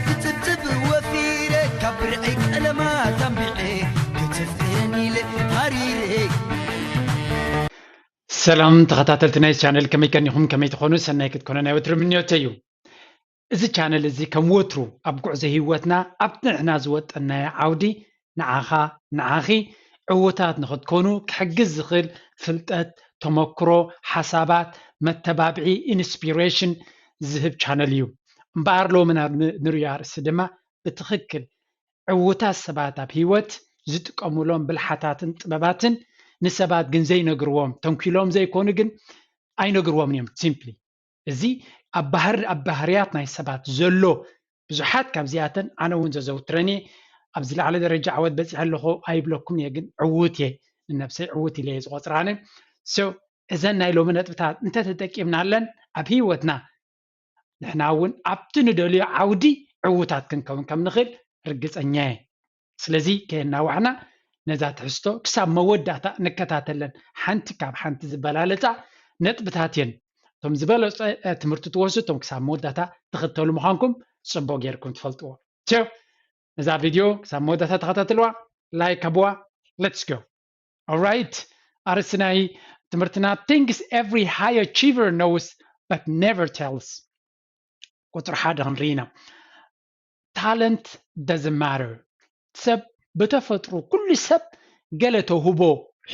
ክትብትብ ወፊረ ካብ ብርዐይ ቀለማት ኣንቢዐ ክትፍቅረኒ ኢለ ሃሪረ። ሰላም ተኸታተልቲ ናይ ቻነል፣ ከመይ ቀኒኹም? ከመይ ትኾኑ? ሰናይ ክትኮኑ ናይ ወትሩ ምንዮተይ እዩ። እዚ ቻነል እዚ ከም ወትሩ ኣብ ጉዕዞ ህይወትና ኣብቲ ንሕና ዝወጠናዮ ዓውዲ ንዓኻ ንዓኺ ዕዉታት ንኽትኮኑ ክሕግዝ ዝኽእል ፍልጠት፣ ተመክሮ፣ ሓሳባት፣ መተባብዒ፣ ኢንስፒሬሽን ዝህብ ቻነል እዩ። እምበኣር ሎሚ ናብ ን- ንርእዮ ኣርእስቲ ድማ ብትኽክል ዕዉታት ሰባት ኣብ ህይወት ዝጥቀሙሎም ብልሓታትን ጥበባትን ንሰባት ግን ዘይነግርዎም፣ ተንኪሎም ዘይኮኑ ግን ኣይነግርዎምን እዮም። ሲምፕሊ እዚ ኣብ ባህር ኣብ ባህርያት ናይ ሰባት ዘሎ ብዙሓት ካብዚኣተን ኣነ እውን ዘዘውትረን እየ። ኣብ ዝለዓለ ደረጃ ዓወት በፂሐ ኣለኹ ኣይብለኩም እየ፣ ግን ዕዉት እየ፣ ንነብሰይ ዕዉት ኢለ እየ ዝቆፅራነ። So እዘን ናይ ሎሚ ነጥብታት እንተተጠቂምናለን ኣብ ህይወትና ንሕና እውን ኣብቲ ንደልዮ ዓውዲ ዕዉታት ክንከውን ከም ንኽእል ርግፀኛ እየ። ስለዚ ከየናዋሕና ነዛ ትሕዝቶ ክሳብ መወዳእታ ንከታተለን። ሓንቲ ካብ ሓንቲ ዝበላለፃ ነጥብታት እየን። እቶም ዝበለፀ እ፣ ትምህርቲ ትወስዱ እቶም ክሳብ መወዳእታ ትኽተሉ ምዃንኩም ፅቡቅ ጌርኩም ትፈልጥዎ። So ነዛ ቪድዮ ክሳብ መወዳእታ ተኸታተልዋ፣ ላይክ ሃብዋ። Let's go. Alright፣ ኣርእስቲ ናይ ትምህርትና things every high achiever knows but never tells። ቁፅሪ ሓደ ክንርኢ ኢና። Talent doesn't matter። ሰብ ብተፈጥሮ ኩሉ ሰብ ገለ ተውህቦ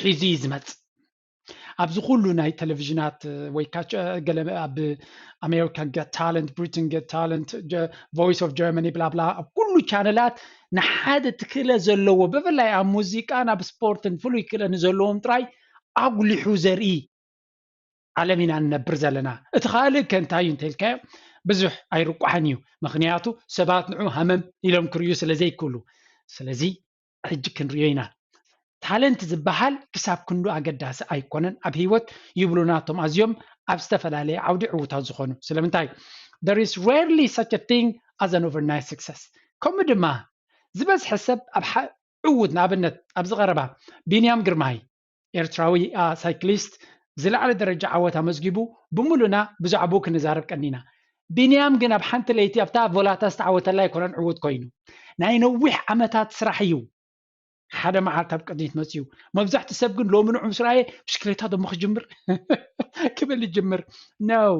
ሒዙ እዩ ዝመፅእ። ኣብዚ ኩሉ ናይ ቴሌቪዥናት ወይ ከዓ ገለ ኣብ ኣሜሪካ ገት ታለንት፣ ብሪትን ገት ታለንት፣ ቮይስ ኦፍ ጀርመኒ ብላብላ ኣብ ኩሉ ቻነላት ንሓደ እቲ ክእለት ዘለዎ ብፍላይ ኣብ ሙዚቃን ኣብ ስፖርትን ፍሉይ ክእለት ንዘለዎም ጥራይ ኣጉሊሑ ዘርኢ ዓለም ኢና ንነብር ዘለና። እቲ ካልእ ከ እንታይ እዩ እንተኢልካዮ ብዙሕ ኣይርቋሕን እዩ። ምክንያቱ ሰባት ንዑ ሃመም ኢሎም ክርእዩ ስለ ዘይክእሉ። ስለዚ ሕጂ ክንርእዮ ኢና። ታለንት ዝበሃል ክሳብ ክንዱ ኣገዳሲ ኣይኮነን ኣብ ህይወት ይብሉና እቶም ኣዝዮም ኣብ ዝተፈላለየ ዓውዲ ዕዉታት ዝኾኑ። ስለምንታይ? There is rarely such a thing as an overnight success። ከምኡ ድማ ዝበዝሐ ሰብ ኣብ ዓ- ዕዉት፣ ንኣብነት ኣብዚ ቀረባ ቢንያም ግርማይ ኤርትራዊ ሳይክሊስት ዝለዓለ ደረጃ ዓወት ኣመዝጊቡ ብምሉእና ብዛዕባኡ ክንዛረብ ቀኒና። ቢንያም ግን ኣብ ሓንቲ ለይቲ ኣብታ ቮላታ ዝተዓወተላ ኣይኮነን ዕዉት ኮይኑ፣ ናይ ነዊሕ ዓመታት ስራሕ እዩ ሓደ መዓልቲ ኣብ ቅድሚት መፅዩ። መብዛሕትኡ ሰብ ግን ሎሚ ንዑ ምስ ረኣየ ብሽክሌታ ደሞ ክጅምር ክብል ይጅምር ነው።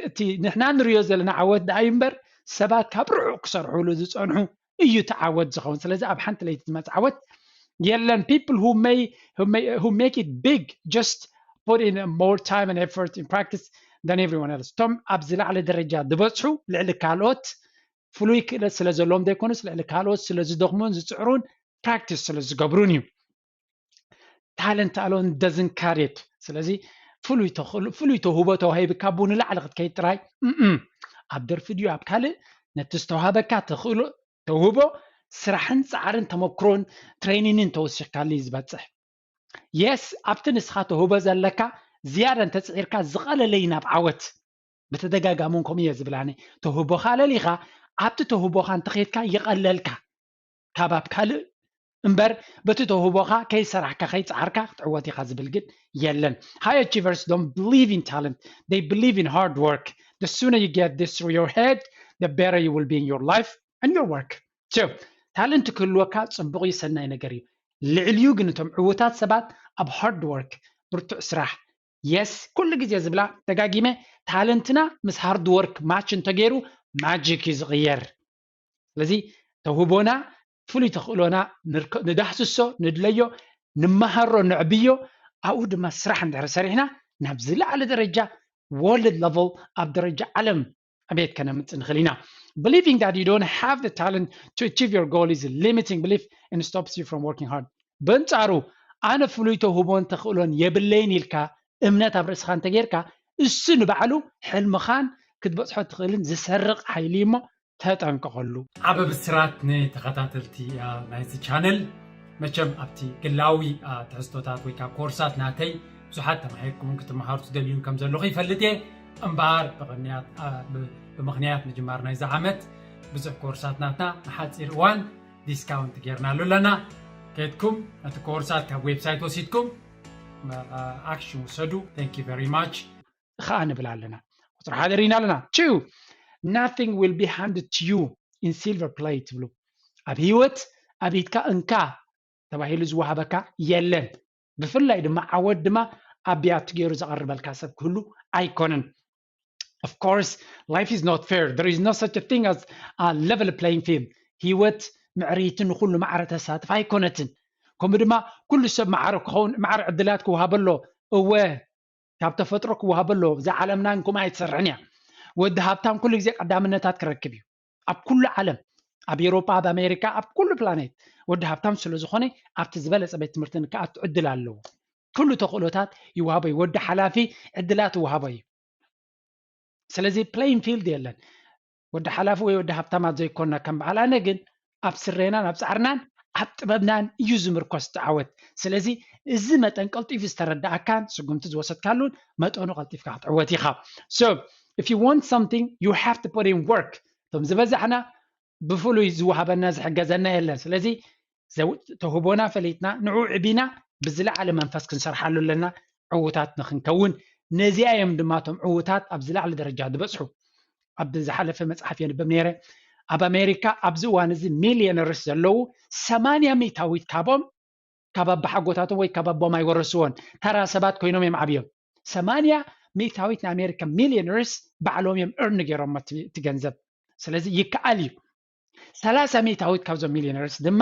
እቲ ንሕና ንሪኦ ዘለና ዓወት ደኣ እዩ እምበር ሰባት ካብ ርሑቕ ክሰርሕሉ ዝፀንሑ እዩ እቲ ዓወት ዝኸውን። ስለዚ ኣብ ሓንቲ ለይቲ ዝመፅ ዓወት የለን። People who may who may who make it big just put in more time and effort in practice than everyone else። እቶም ኣብ ዝለዓለ ደረጃ ዝበፅሑ ልዕሊ ካልኦት ፍሉይ ክእለት ስለ ዘለዎም ዘይኮኑስ ልዕሊ ካልኦት ስለ ዝደኽሙን ዝፅዕሩን ፕራክቲስ ስለ ዝገብሩን እዩ። Talent alone doesn't cut it። ስለዚ ፍሉይ ተኽእሎ ፍሉይ ተውህቦ ተዋሂብካ ብኡ ንላዕሊ ክትከይድ ጥራይ እም ኣብ ደርፊ ድዩ ኣብ ካልእ ነቲ ዝተዋሃበካ ተኽእሎ ተውህቦ ስራሕን ፃዕርን ተመክሮን ትሬኒንን ተወሲኽካሉ እዩ ዝበፅሕ። የስ ኣብቲ ንስኻ ተውህቦ ዘለካ ዝያዳ እንተፅዒርካ ዝቐለለ እዩ ናብ ዓወት። ብተደጋጋሚ እውን ከምኡ እየ ዝብል ኣነ። ተውህቦኻ ኣለሊኻ ኣብቲ ተውህቦኻ እንተኸይድካ ይቐለልካ ካብ ኣብ ካልእ እምበር በቲ ተውህቦኻ ከይሰራሕካ ከይፀዓርካ ክትዕወት ኢኻ ዝብል ግን የለን። High achievers don't believe in talent, they believe in hard work. The sooner you get this through your head, the better you will be in your life and your work. So ታለንት ክህልወካ ፅቡቕ እዩ፣ ሰናይ ነገር እዩ። ልዕሊኡ ግን እቶም ዕዉታት ሰባት ኣብ ሃርድ ወርክ ብርቱዕ ስራሕ የስ ኩሉ ግዜ ዝብላ ደጋጊመ ታለንትና ምስ ሃርድ ወርክ ማች እንተገይሩ ማጂክ እዩ ዝቕየር። ስለዚ ተውህቦና ፍሉይ ተኽእሎና ንዳህስሶ ንድለዮ ንመሃሮ ነዕብዮ ኣብኡ ድማ ስራሕ እንድሕር ሰሪሕና ናብ ዝለዓለ ደረጃ ወርልድ ለቨል ኣብ ደረጃ ዓለም ዕቤት ከነምፅእ ንኽእል ኢና። Believing that you don't have the talent to achieve your goal is a limiting belief and stops you from working hard። በንጻሩ ኣነ ፍሉይ ተውህቦን ተኽእሎን የብለይን ኢልካ እምነት ኣብ ርእስኻ እንተጌርካ እሱ ንባዕሉ ሕልምኻን ክትበጽሖ ትኽእልን ዝሰርቕ ሓይሊ እዩ እሞ ተጠንቀቐሉ። ዓበ ብስራት ንተኸታተልቲ ናይዚ ቻነል። መቸም ኣብቲ ግላዊ ትሕዝቶታት ወይ ከዓ ኮርሳት ናተይ ብዙሓት ተማሂርኩምን ክትመሃሩ ትደልዩን ከም ዘለኹ ይፈልጥ እየ። እምበኣር ብምኽንያት ምጅማር ናይዚ ዓመት ብዙሕ ኮርሳት ናትና ንሓፂር እዋን ዲስካውንት ጌርናሉ ኣለና። ከድኩም ነቲ ኮርሳት ካብ ዌብሳይት ወሲድኩም ኣክሽን ውሰዱ። Thank you very much ከዓ ንብል ኣለና። ቁፅሪ ሓደ ርኢና ኣለና። ችው nothing will be handed to you in silver plate ትብሉ። ኣብ ህይወት ኣብ ኢድካ እንካ ተባሂሉ ዝወሃበካ የለን። ብፍላይ ድማ ዓወት ድማ ኣብ ቢያቲ ገይሩ ዘቐርበልካ ሰብ ክህሉ ኣይኮነን። Of course, life is not fair. There is no such a thing as a level playing field. ህይወት ምዕርይቲ ንኩሉ ማዕረ ተሳትፍ ኣይኮነትን። ከምኡ ድማ ኩሉ ሰብ ማዕረ ክኸውን ማዕረ ዕድላት ክወሃበሎ እወ ካብ ተፈጥሮ ክወሃበሎ እዛ ዓለምና እንኩም ኣይትሰርሕን እያ። ወዲ ሃብታም ኩሉ ግዜ ቀዳምነታት ክረክብ እዩ ኣብ ኩሉ ዓለም ኣብ ኤሮጳ ኣብ ኣሜሪካ ኣብ ኩሉ ፕላኔት ወዲ ሃብታም ስለ ዝኾነ ኣብቲ ዝበለፀ ቤት ትምህርቲ ንክኣቱ ዕድል ኣለዎ። ኩሉ ተኽእሎታት ይወሃቦ እዩ። ወዲ ሓላፊ ዕድላት ይወሃቦ እዩ። ስለዚ playing field የለን። ወዲ ሓላፊ ወይ ወዲ ሃብታማት ዘይኮንና ከም በዓል ኣነ ግን ኣብ ስሬናን ኣብ ፃዕርናን ኣብ ጥበብናን እዩ ዝምርኮስ እቲ ዓወት። ስለዚ እዚ መጠን ቀልጢፉ ዝተረዳኣካን ስጉምቲ ዝወሰድካሉን መጠኑ ቀልጢፍካ ክትዕወት ኢኻ። So if you want something you have to put in work። እቶም ዝበዛሕና ብፍሉይ ዝወሃበና ዝሕገዘና የለን። ስለዚ ተውህቦና ፈሊጥና ንዑ ዕቢና ብዝለዓለ መንፈስ ክንሰርሓሉ ኣለና። ዕዉታት ንክንከውን ነዚኣ እዮም ድማ እቶም ዕዉታት ኣብ ዝለዓለ ደረጃ ዝበፅሑ። ኣብ ዝሓለፈ መፅሓፍ የንብብ ነይረ። ኣብ ኣሜሪካ ኣብዚ እዋን እዚ ሚሊዮነርስ ዘለዉ ሰማንያ ሚእታዊት ካብኦም ካብ ኣባሓጎታቶም ወይ ካብ ኣቦም ኣይወረስዎን። ተራ ሰባት ኮይኖም እዮም ዓብዮም። ሰማንያ ሚእታዊት ናይ ኣሜሪካ ሚሊዮነርስ ባዕሎም እዮም እርን ገይሮም እቲ ገንዘብ። ስለዚ ይከኣል እዩ። ሰላሳ ሚእታዊት ካብዞም ሚሊዮነርስ ድማ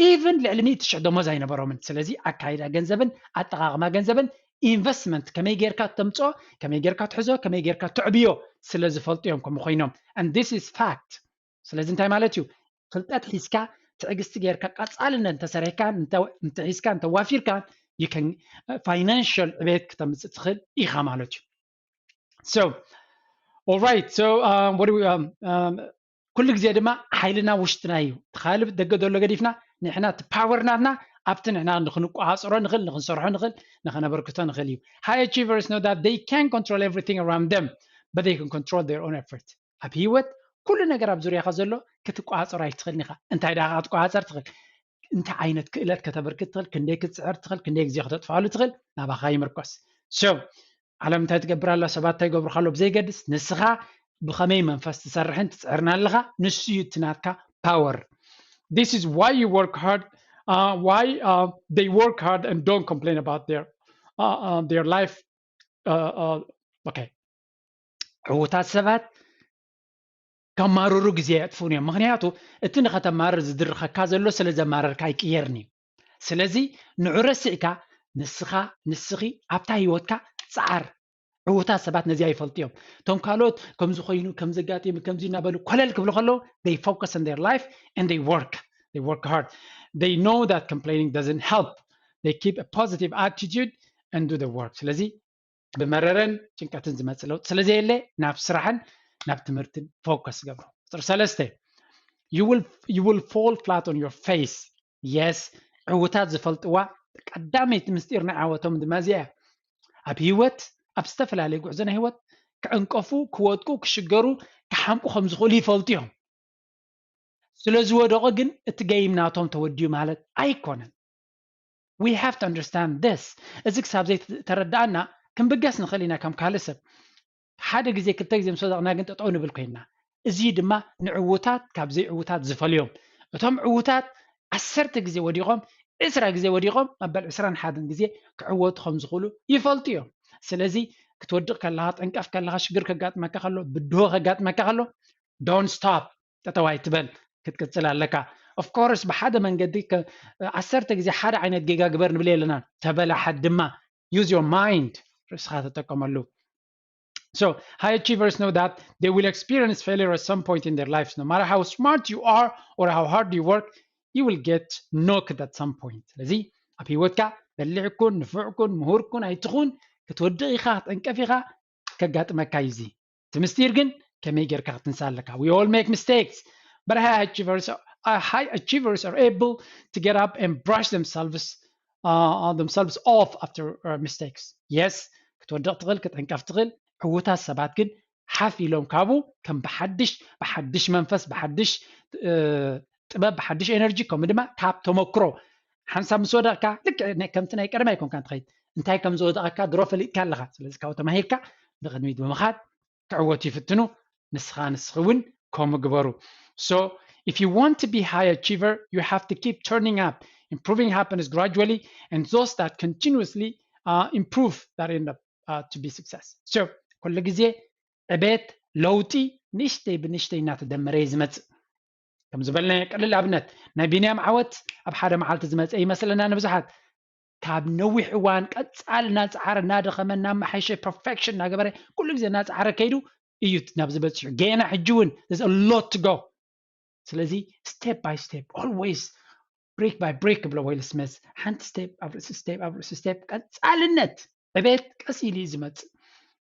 ኢቭን ልዕሊ ሚእቲ ሽሕ ደሞዝ ኣይነበሮምን። ስለዚ ኣካይዳ ገንዘብን ኣጠቓቕማ ገንዘብን ኢንቨስትመንት ከመይ ጌርካ ተምፅኦ፣ ከመይ ጌርካ ትሕዞ፣ ከመይ ጌርካ ተዕብዮ ስለ ዝፈልጡ እዮም ከምኡ ኮይኖም። And this is fact። ስለዚ እንታይ ማለት እዩ? ፍልጠት ሒዝካ ትዕግስቲ ጌርካ ቀፃልነት እንተሰሪሕካ እንተሒዝካ እንተዋፊርካ ፋይናንሽል ዕቤት ክተምፅእ ትኽእል ኢኻ ማለት እዩ። So alright so um, what do we, um, um, ኩሉ ግዜ ድማ ሓይልና ውሽጥና እዩ። ተኻልብ ደገ ዘሎ ገዲፍና ንሕና እቲ ፓወር ናትና ኣብቲ ንሕና ንክንቆፃፀሮ ንኽእል ንክንሰርሖ ንኽእል ንኸነበርክቶ ንኽእል እዩ። High achievers know that they can control everything around them, but they can control their own effort. ኣብ ህይወት ኩሉ ነገር ኣብ ዙርያኻ ዘሎ ክትቆፃፀሮ ኣይትኽእልን ኢኻ። እንታይ ደኣ ክትቆፃፀር ትኽእል? እንታይ ዓይነት ክእለት ከተበርክት ትኽእል? ክንደይ ክትፅዕር ትኽእል? ክንደይ ግዜ ከተጥፍኣሉ ትኽእል? ናባኻ ይምርኮስ። So ዓለም እንታይ ትገብር ኣላ፣ ሰባት እንታይ ይገብሩኻ ኣለዉ ብዘይገድስ ንስኻ ብኸመይ መንፈስ ትሰርሕን ትፅዕርን ኣለኻ ንሱ እዩ እቲ ናትካ ፓወር። This is why you work hard, uh, why uh, they work hard and don't complain about their uh, uh, their life. Uh, uh, okay ዕዉታት ሰባት ከማርሩ ግዜ የጥፍኡን እዮም። ምክንያቱ እቲ ንኸተማርር ዝድርኸካ ዘሎ ስለ ዘማረርካ ኣይቅየርን እዩ። ስለዚ ንዑ ረሲዕካ ንስኻ ንስኺ ኣብታ ህይወትካ ፃዓር። ዕዉታት ሰባት ነዚኣ ይፈልጡ እዮም። እቶም ካልኦት ከምዚ ኮይኑ ከምዚ ኣጋጢሙ ከምዚ እናበሉ ኮለል ክብሉ ከለዉ they focus on their life and they work they work hard. They know that complaining doesn't help. They keep a positive attitude and do the work. ስለዚ ብመረረን ጭንቀትን ዝመፅእ ለውጢ ስለዘየለ ናብ ስራሕን ናብ ትምህርትን ፎከስ ገብሩ። ቁፅሪ ሰለስተ you will fall flat on your face. Yes ዕውታት ዝፈልጥዋ ቀዳመይቲ ምስጢር ናይ ዓወቶም ድማ እዚኣ እያ። ኣብ ህይወት ኣብ ዝተፈላለየ ጉዕዞ ናይ ህይወት ክዕንቀፉ ክወድቁ ክሽገሩ ክሓምቁ ከም ዝኽእሉ ይፈልጡ እዮም። ስለ ዝወደቑ ግን እቲ ገይም ናቶም ተወዲኡ ማለት ኣይኮነን። We have to understand this. እዚ ክሳብ ዘይተረዳኣና ክንብገስ ንኽእል ኢና ከም ካልእ ሰብ። ሓደ ግዜ ክልተ ግዜ ምስ ወደቕና ግን ጠጠው ንብል ኮይንና። እዚ ድማ ንዕውታት ካብ ዘይዕውታት ዝፈልዮም። እቶም ዕውታት ዓሰርተ ግዜ ወዲቖም ዕስራ ግዜ ወዲቖም መበል ዕስራን ሓደን ግዜ ክዕወቱ ከም ዝኽእሉ ይፈልጡ እዮም። ስለዚ ክትወድቕ ከለኻ ጠንቀፍ ከለኻ ሽግር ከጋጥመካ ከሎ ብድሆ ከጋጥመካ ከሎ don't stop ጠጠው ኣይትበል ክትቅፅል ኣለካ። Of course ብሓደ መንገዲ ዓሰርተ ግዜ ሓደ ዓይነት ጌጋ ግበር ንብል የለና። ተበላሓት ድማ use your mind ርእስኻ ተጠቀመሉ። So high achievers know that they will experience failure at some point in their lives. No matter how smart you are or how hard you work, you will get knocked at some point. ስለዚ ኣብ ህይወትካ በሊሕ ኩን ንፉዕ ኩን ምሁር ኩን ኣይትኹን ክትወድቕ ኢኻ ክትዕንቀፍ ኢኻ ከጋጥመካ እዩ። እዚ እቲ ምስጢር ግን ከመይ ጌርካ ክትንሳ ኣለካ። We all make mistakes, but high achievers are, high achievers are able to get up and brush themselves uh, themselves off after uh, mistakes. Yes ክትወድቕ ትኽእል ክትዕንቀፍ ትኽእል። ዕውታት ሰባት ግን ሓፍ ኢሎም ካብኡ ከም ብሓድሽ ብሓድሽ መንፈስ ብሓድሽ ጥበብ ብሓድሽ ኤነርጂ ከምኡ ድማ ካብ ተመክሮ ሓንሳብ ምስ ወደቕካ ልክዕ ከምቲ ናይ ቀደም ኣይኮንካ ትኸይድ እንታይ ከም ዝወደቐካ ድሮ ፈሊጥካ ኣለኻ። ስለዚ ካብኡ ተማሂርካ ንቕድሚት ብምኻድ ክዕወቱ ይፍትኑ። ንስኻ ንስኺ እውን ከምኡ ግበሩ። So if you want to be high achiever, you have to keep turning up, improving happiness gradually, and those that continuously uh, improve that end up uh, to be success. So ኩሉ ግዜ ዕቤት ለውጢ ንእሽተይ ብንእሽተይ እናተደመረ እዩ ዝመፅእ። ከም ዝበልናዮ ቀልል ኣብነት ናይ ቢንያም ዓወት ኣብ ሓደ መዓልቲ ዝመፀ ይመስለና ንብዙሓት። ካብ ነዊሕ እዋን ቀፃል እናፀዓረ እናደኸመ እናመሓየሸ perfection እናገበረ ኩሉ ግዜ እናፀዓረ ከይዱ እዩ ናብዚ በፂሑ። ገና ሕጂ እውን there's a lot to go። ስለዚ step by step, always brick by brick ብሎ ዊል ስሚዝ፣ ሓንቲ step ኣብ ርእሲ step ኣብ ርእሲ step ቀፃልነት። ዕቤት ቀስ ኢሉ እዩ ዝመፅእ።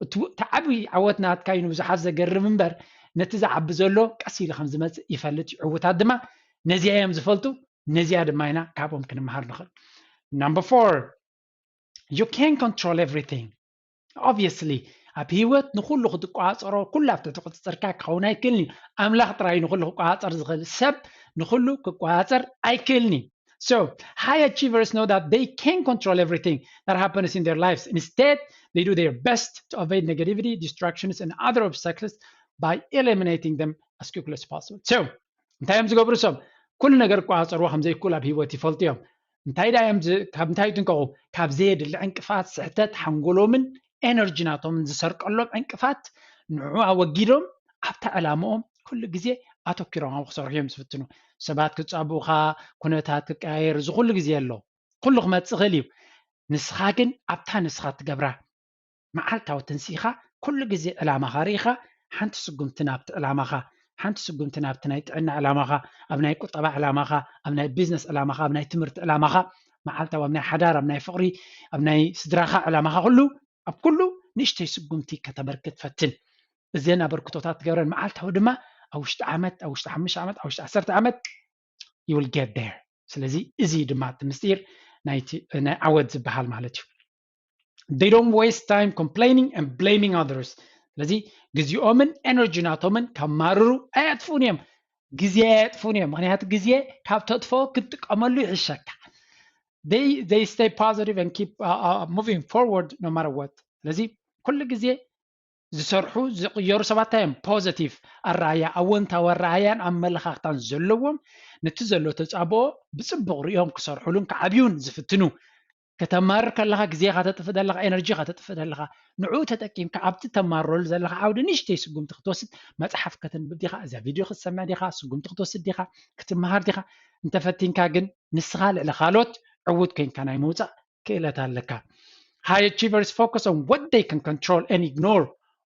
እቲ ዓብዪ ዓወት ናትካ እዩ ንብዙሓት ዘገርም እምበር ነቲ ዝዓቢ ዘሎ ቀስ ኢሉ ከም ዝመፅእ ይፈልጥ እዩ። ዕውታት ድማ ነዚኣ እዮም ዝፈልጡ። ነዚኣ ድማ ኢና ካብኦም ክንመሃር ንኽእል። Number four, you can't control everything. Obviously ኣብ ህይወት ንኩሉ ክትቆፃፀሮ፣ ኩሉ ኣብ ትሕቲ ቁፅፅርካ ክኸውን ኣይክእልን እዩ። ኣምላኽ ጥራይ ንኩሉ ክቆፃፀር ዝኽእል፣ ሰብ ንኩሉ ክቆፃፀር ኣይክእልን እዩ። So high achievers know that they can control everything that happens in their lives. Instead, they do their best to avoid negativity, distractions, and other obstacles by eliminating them as quickly as possible. So እንታይ እዮም ዝገብሩ? ሰብ ኩሉ ነገር ክቆፃፀርዎ ከም ዘይክእሉ ኣብ ህይወት ይፈልጡ እዮም። እንታይ ዳ እዮም ዝ- ካብ እንታይ ይጥንቀቑ? ካብ ዘየድሊ ዕንቅፋት፣ ስሕተት፣ ሓንጎሎምን ኤነርጂ ናቶምን ዝሰርቀሎም ዕንቅፋት ንዑ ኣወጊዶም ኣብታ ዕላምኦም ኩሉ ግዜ ኣተኪሮም ኣብ ክሰርሑ እዮም ዝፍትኑ። ሰባት ክፃብኡኻ፣ ኩነታት ክቀያየር፣ እዚ ኩሉ ግዜ ኣሎ። ኩሉ ክመፅእ ይኽእል እዩ። ንስኻ ግን ኣብታ ንስኻ ትገብራ መዓልታዊ ተንሲእኻ ኩሉ ግዜ ዕላማኻ ርኢኻ ሓንቲ ስጉምቲ ናብቲ ዕላማኻ፣ ሓንቲ ስጉምቲ ናብቲ ናይ ጥዕና ዕላማኻ፣ ኣብ ናይ ቁጠባ ዕላማኻ፣ ኣብ ናይ ቢዝነስ ዕላማኻ፣ ኣብ ናይ ትምህርቲ ዕላማኻ፣ መዓልታዊ ኣብ ናይ ሓዳር፣ ኣብ ናይ ፍቕሪ፣ ኣብ ናይ ስድራኻ ዕላማኻ ኩሉ ኣብ ኩሉ ንእሽተይ ስጉምቲ ከተበርክት ፈትን። እዘን ኣበርክቶታት ትገብረን መዓልታዊ ድማ ኣብ ውሽጢ ዓመት፣ ኣብ ውሽጢ ሓሙሽተ ዓመት፣ ኣብ ውሽጢ ዓሰርተ ዓመት you will get there። ስለዚ እዚ ድማ እቲ ምስጢር ናይቲ ናይ ዓወት ዝበሃል ማለት እዩ። They don't waste time complaining and blaming others። ስለዚ ግዜኦምን ኤነርጂ ናቶምን ከማርሩ ኣየጥፍኡን እዮም። ግዜ ኣየጥፍኡን እዮም። ምክንያቱ ግዜ ካብ ተጥፎ ክትጥቀመሉ ይሕሸካ። They, they stay positive and keep uh, uh, moving forward no matter what። ስለዚ ኩሉ ግዜ ዝሰርሑ ዝቕየሩ ሰባት እዮም። ፖዘቲቭ ኣረኣያ፣ ኣወንታዊ ኣረኣያን ኣመለኻኽታን ዘለዎም፣ ነቲ ዘሎ ተፃብኦ ብፅቡቕ ሪኦም ክሰርሑሉን ክዓብዩን ዝፍትኑ። ከተማርር ከለኻ ግዜኻ ተጥፍእ ዘለኻ፣ ኤነርጂኻ ተጥፍእ ዘለኻ፣ ንዕኡ ተጠቂምካ ኣብቲ ተማርረሉ ዘለኻ ዓውዲ ንእሽተይ ስጉምቲ ክትወስድ፣ መፅሓፍ ከተንብብ ዲኻ፣ እዛ ቪድዮ ክትሰምዕ ዲኻ፣ ስጉምቲ ክትወስድ ዲኻ፣ ክትመሃር ዲኻ፣ እንተፈቲንካ ግን ንስኻ ልዕሊ ካልኦት ዕዉት ኮይንካ ናይ ምውፃእ ክእለት ኣለካ። High achievers focus on what they can control and ignore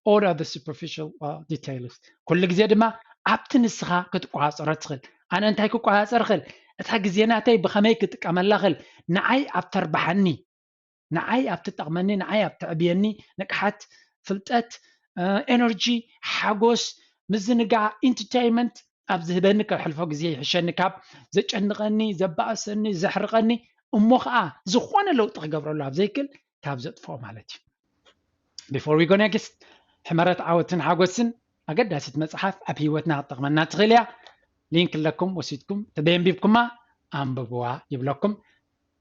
all other superficial uh, details። ኩሉ ግዜ ድማ ኣብቲ ንስኻ ክትቆፃፀሮ ትኽእል። ኣነ እንታይ ክቆፃፀር ክእል? እታ ግዜ ናተይ ብኸመይ ክጥቀመላ ክእል? ንዓይ ኣብ ተርባሓኒ፣ ንዓይ ኣብ ትጠቕመኒ፣ ንዓይ ኣብ ተዕብየኒ ንቅሓት፣ ፍልጠት፣ ኤነርጂ፣ ሓጎስ፣ ምዝንጋዕ፣ ኢንተርቴይንመንት ኣብ ዝህበኒ ከሕልፎ ግዜ ይሕሸኒ ካብ ዘጨንቐኒ፣ ዘባእሰኒ፣ ዘሕርቐኒ፣ እሞ ከዓ ዝኾነ ለውጢ ክገብረሉ ኣብ ዘይክእል ካብ ዘጥፍኦ ማለት እዩ። Before we go next, ሕመረት ዓወትን ሓጎስን ኣገዳሲት መፅሓፍ ኣብ ህይወትና ክትጠቕመና ትኽእል እያ። ሊንክ ኣለኩም፣ ወሲድኩም ተበየንቢብኩማ ኣንብብዋ ይብለኩም።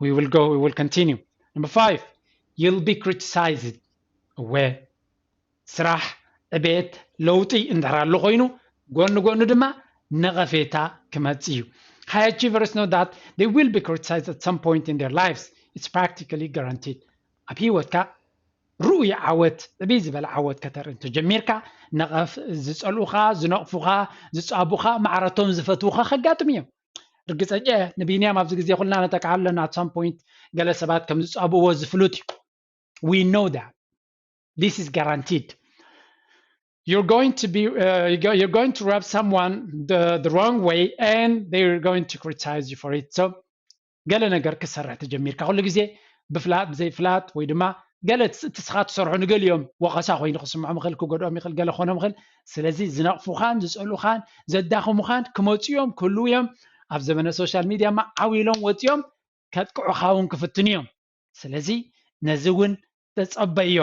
We will go, we will continue. Number five, you'll be criticized. እወ፣ ስራሕ፣ ዕቤት፣ ለውጢ እንድሕር ኣሎ ኮይኑ፣ ጎኒ ጎኒ ድማ ነቐፌታ ክመጽእ እዩ። High achievers know that they will be criticized at some point in their lives. It's practically guaranteed. ኣብ ህይወትካ ርኡይ ዓወት፣ ዕብይ ዝበለ ዓወት ከተርኢ እንተጀሚርካ፣ ነቐፍ-፣ ዝጸልኡኻ፣ ዝነቕፉኻ፣ ዝጻቡኻ፣ ማዕረቶም ዝፈትዉኻ ከጋጥሙ እዮም። ርግጸኛ እየ፣ ንቢንያም ኣብዚ ግዜ ኩልና ነጠቅዓ ኣለና። At some point ገለ ሰባት ከም ዝጻብእዎ ዝፍሉጥ እዩ። We know that. This is guaranteed. You're going to be, uh, you go- you're going to rub someone the, the wrong way and they're going to criticize you for it. So ገለ ነገር ክሰርሕ ተጀሚርካ ኩሉ ግዜ ብፍላጥ ብዘይፍላጥ ወይ ድማ ገለ እቲ እስኻ ትሰርሖ ንገሊኦም ወቐሳ ኮይኑ ክስምዖም ይኽእል፣ ክጎድኦም ይኽእል፣ ገለ ክኾኖም ይኽእል። ስለዚ ዝነቕፉኻን ዝጸሉኻን ዘዳኽሙኻን ክመጹ እዮም፣ ክህልዉ እዮም። ኣብ ዘመነ ሶሻል ሚድያ ማዓው ኢሎም ወጺኦም ከጥቅዑኻ እውን ክፍትኑ እዮም። ስለዚ ነዚ እውን ተጸበዮ።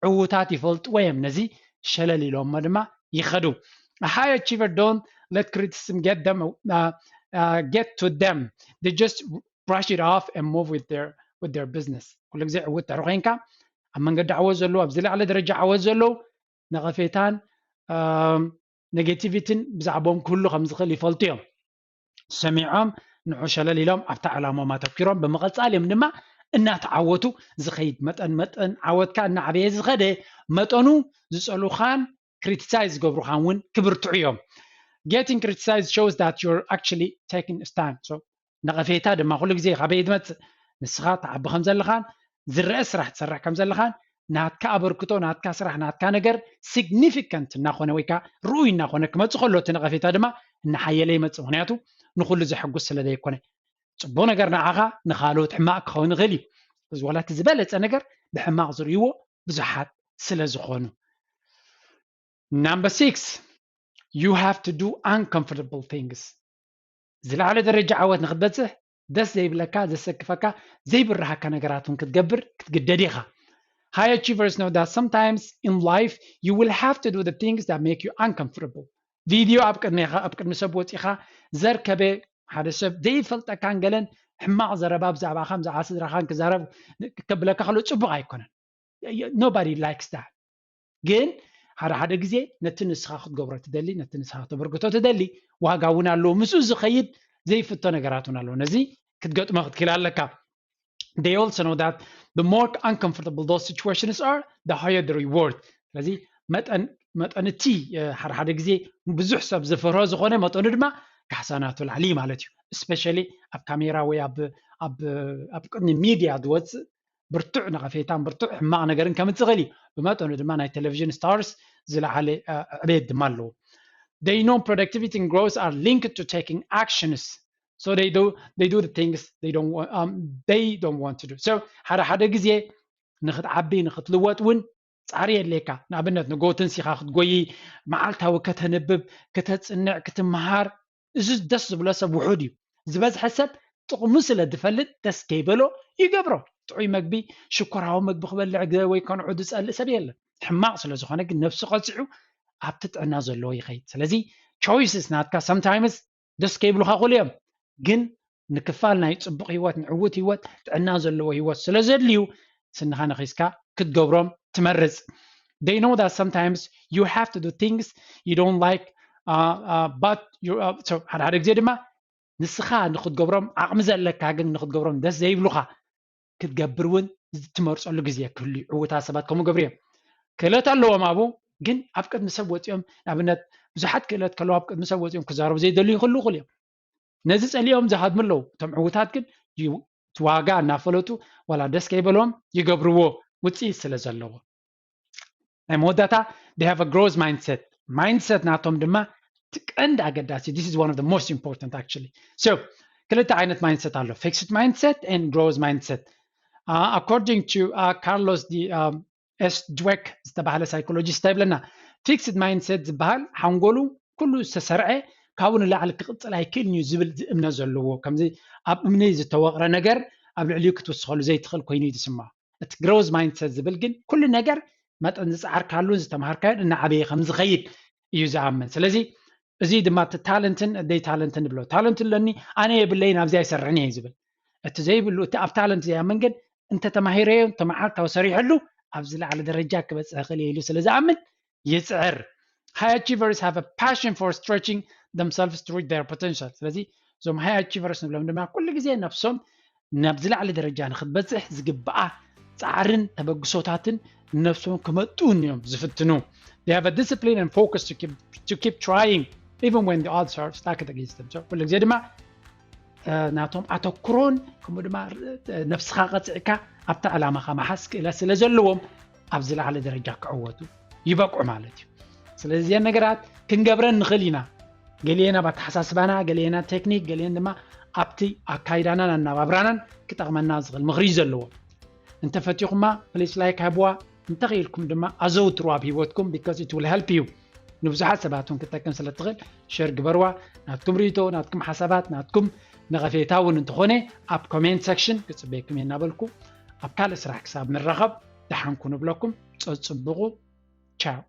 ዕዉታት ይፈልጥዎ እዮም፣ ነዚ ሸለል ኢሎሞ ድማ ይኸዱ። A high achiever don't let criticism get them uh, uh, get to them. They just brush it off and move with their with their business. ኩሉ ግዜ ዕዉት ድሕሪ ኮይንካ ኣብ መንገዲ ዓወት ዘለዉ፣ ኣብዚ ላዕሊ ደረጃ ዓወት ዘለዉ ነቐፌታን እም፣ negativity ን ብዛዕባኦም ክህሉ ከም ዝኽእል ይፈልጡ እዮም። ሰሚዖም ንዑ ሸለል ኢሎም ኣብታ ዕላማኦም ኣተኪሮም ብምቕጻል እዮም ድማ እናተዓወቱ ዝኸይድ። መጠን መጠን ዓወትካ እናዓበየ ዝኸደ መጠኑ ዝጸሉኻን criticize ዝገብሩኻን እውን ክብርትዑ እዮም። Getting criticized shows that you're actually taking a stand. So ነቐፌታ ድማ ኩሉ ግዜ ካበይ ዝመጽእ? ንስኻ ትዓቢ ከም ዘለኻን ዝረአ ስራሕ ትሰርሕ ከም ዘለኻን ናትካ ኣበርክቶ፣ ናትካ ስራሕ፣ ናትካ ነገር significant እናኾነ ወይ ከዓ ርኡይ እናኾነ ክመጽእ ከሎ እቲ ነቐፌታ ድማ እናሓየለ ይመጽእ። ምክንያቱ ንኹሉ ዘሐጉስ ስለ ዘይኮነ። ጽቡቕ ነገር ንዓኻ ንኻልኦት ሕማቕ ክኸውን ይኽእል እዩ። እዚ ዋላ እቲ ዝበለጸ ነገር ብሕማቕ ዝርእይዎ ብዙሓት ስለ ዝኾኑ። Number six, you have to do uncomfortable things. ዝለዓለ ደረጃ ዓወት ንክትበጽሕ ደስ ዘይብለካ፣ ዘሰክፈካ፣ ዘይብርሃካ ነገራት እውን ክትገብር ክትግደድ ኢኻ። High achievers know that sometimes in life you will have to do the things that make you uncomfortable. ቪድዮ ኣብ ቅድሜኻ ኣብ ቅድሚ ሰብ ወፂኻ ዘርከበ ሓደ ሰብ ዘይፈልጠካን ገለን ሕማቕ ዘረባ ብዛዕባኻን ብዛዕባ ስድራኻን ክዛረብ ከብለካ ከሎ ፅቡቕ ኣይኮነን። Nobody likes that. ግን ሓደ ሓደ ግዜ ነቲ ንስኻ ክትገብሮ ትደሊ፣ ነቲ ንስኻ ክተበርክቶ ትደሊ ዋጋ እውን ኣለዎ። ምስኡ ዝኸይድ ዘይፍቶ ነገራት እውን ኣለዎ። ነዚ ክትገጥሞ ክትክእል ኣለካ። They also know that the more uncomfortable those situations are, the higher the reward. ስለዚ መጠን መጠን እቲ ሓደ ሓደ ግዜ ብዙሕ ሰብ ዝፈርሆ ዝኾነ መጠኑ ድማ ካሕሳ ናቱ ላዕሊ ማለት እዩ። Especially ኣብ ካሜራ ወይ ኣብ ኣብ ኣብ ቅድሚ ሚድያ ዝወፅእ ብርቱዕ ነቐፌታን ብርቱዕ ሕማቕ ነገርን ከምፅእ ይኽእል እዩ። ብመጠኑ ድማ ናይ ቴሌቪዥን ስታርስ ዝለዓለ ዕቤት ድማ ኣለዎ። They know productivity and growth are linked to taking actions. So they do they do the things they don't want, um, they don't want to do. So ሓደ ሓደ ግዜ ንክትዓቢ ንክትልወጥ እውን ፃዕሪ የድልየካ። ንኣብነት ንጎ ትንሲኻ ክትጎይ፣ መዓልታዊ ከተንብብ፣ ከተፅንዕ፣ ክትምሃር። እዚ ደስ ዝብሎ ሰብ ውሑድ እዩ። ዝበዝሐ ሰብ ጥቕሙ ስለ ዝፈልጥ ደስ ከይበሎ ይገብሮ። ጥዑይ መግቢ፣ ሽኮራዊ መግቢ ክበልዕ ወይ ከንዑ ዝፀልእ ሰብ የለን። ሕማቕ ስለ ዝኾነ ግን ነብሱ ቀፂዑ ኣብቲ ጥዕና ዘለዎ ይኸይድ። ስለዚ choices ናትካ sometimes ደስ ከይብሉኻ ክእሉ እዮም፣ ግን ንክፋል ናይ ፅቡቕ ህይወት፣ ንዕዉት ህይወት፣ ጥዕና ዘለዎ ህይወት ስለ ዘድልዩ ስንኻ ነኺስካ ክትገብሮም ትመርፅ። They know that sometimes you have to do things you don't like, uh, uh, but you, uh, so ሓደ ሓደ ግዜ ድማ ንስኻ ንክትገብሮም ዓቕሚ ዘለካ ግን ንክትገብሮም ደስ ዘይብሉኻ ክትገብር እውን ትመርፀሉ ግዜ ክህሉ እዩ። ዕውታት ሰባት ከምኡ ገብሩ እዮም። ክእለት ኣለዎም ኣብኡ፣ ግን ኣብ ቅድሚ ሰብ ወፂኦም፣ ንኣብነት ብዙሓት ክእለት ከለዉ ኣብ ቅድሚ ሰብ ወፂኦም ክዛረቡ ዘይደልዩ ይኽእሉ ይኽእሉ እዮም። ነዚ ፀሊኦም ዝሃድሙ ኣለዉ። እቶም ዕውታት ግን ዩ- እቲ ዋጋ እናፈለጡ ዋላ ደስ ከይበሎም ይገብርዎ፣ ውፅኢት ስለ ዘለዎ። ናይ መወዳእታ they have a growth mindset. Mindset ናቶም ድማ እቲ ቀንዲ ኣገዳሲ። This is one of the most important actually. So ክልተ ዓይነት mindset ኣሎ፣ fixed mindset and growth mindset. Uh, according to uh, Carlos de um, S Dweck ዝተባህለ ሳይኮሎጂስት እንታይ ይብለና? Fixed mindset ዝበሃል ሓንጎሉ ኩሉ ዝተሰርዐ ካብኡ ንላዕሊ ክቕፅል ኣይክእልን እዩ ዝብል እምነት ዘለዎ፣ ከምዚ ኣብ እምኒ ዝተወቕረ ነገር ኣብ ልዕሊኡ ክትውስኸሉ ዘይትኽእል ኮይኑ እዩ ዝስምዖ። እቲ growth mindset ዝብል ግን ኩሉ ነገር መጠን ዝፀዓርካሉን ዝተምሃርካዮን እናዓበየ ከም ዝኸይድ እዩ ዝኣምን። ስለዚ እዚ ድማ እቲ ታለንትን ደይ ታለንትን ንብሎ። ታለንት ኣለኒ፣ ኣነ የብለይን፣ ኣብዚ ኣይሰርሕን እየ ዝብል። እቲ ዘይብሉ፣ እቲ ኣብ ታለንት ዘይኣምን ግን እንተተማሂረዮ፣ እንተመዓልታዊ ሰሪሐሉ ኣብ ዝለዓለ ደረጃ ክበፅሕ ይኽእል እየ ኢሉ ስለ ዝኣምን ይፅዕር። High achievers have a passion for stretching themselves to reach their potential. ስለዚ እዞም high achievers ንብሎም ድማ ኩሉ ግዜ ነብሶም ናብ ዝለዓለ ደረጃ ንክትበፅሕ ዝግብኣ ፃዕርን ተበግሶታትን ንነብሶም ክመጥኡ እዮም ዝፍትኑ። They have a discipline and focus to keep, to keep trying even when the odds are stacked against them. So ኩሉ ግዜ ድማ ናቶም ኣተኩሮን ከምኡ ድማ ነብስኻ ቀፅዕካ ኣብታ ዕላማኻ መሓዝ ክእለት ስለ ዘለዎም ኣብ ዝለዓለ ደረጃ ክዕወቱ ይበቅዑ ማለት እዩ። ስለዚ እዚአን ነገራት ክንገብረን ንኽእል ኢና። ገሊአን ኣብ ኣተሓሳስባና፣ ገሊአን ኣብ ቴክኒክ፣ ገሊአን ድማ ኣብቲ ኣካይዳናን ኣናባብራናን ክጠቕመና ዝኽእል ምኽሪ እዩ ዘለዎ። እንተፈቲኹማ please like ሃብዋ፣ እንተኽኢልኩም ድማ ኣዘውትሩ ኣብ ህይወትኩም because it will help you። ንብዙሓት ሰባት እውን ክትጠቅም ስለ ትኽእል ሸር ግበርዋ። ናትኩም ርእይቶ፣ ናትኩም ሓሳባት፣ ናትኩም ነቐፌታ እውን እንተኾነ ኣብ ኮሜንት ሰክሽን ክጽበየኩም እየ እናበልኩ ኣብ ካልእ ስራሕ ክሳብ ንራኸብ ደሓንኩ ንብለኩም። ጸጽብቑ። ቻው።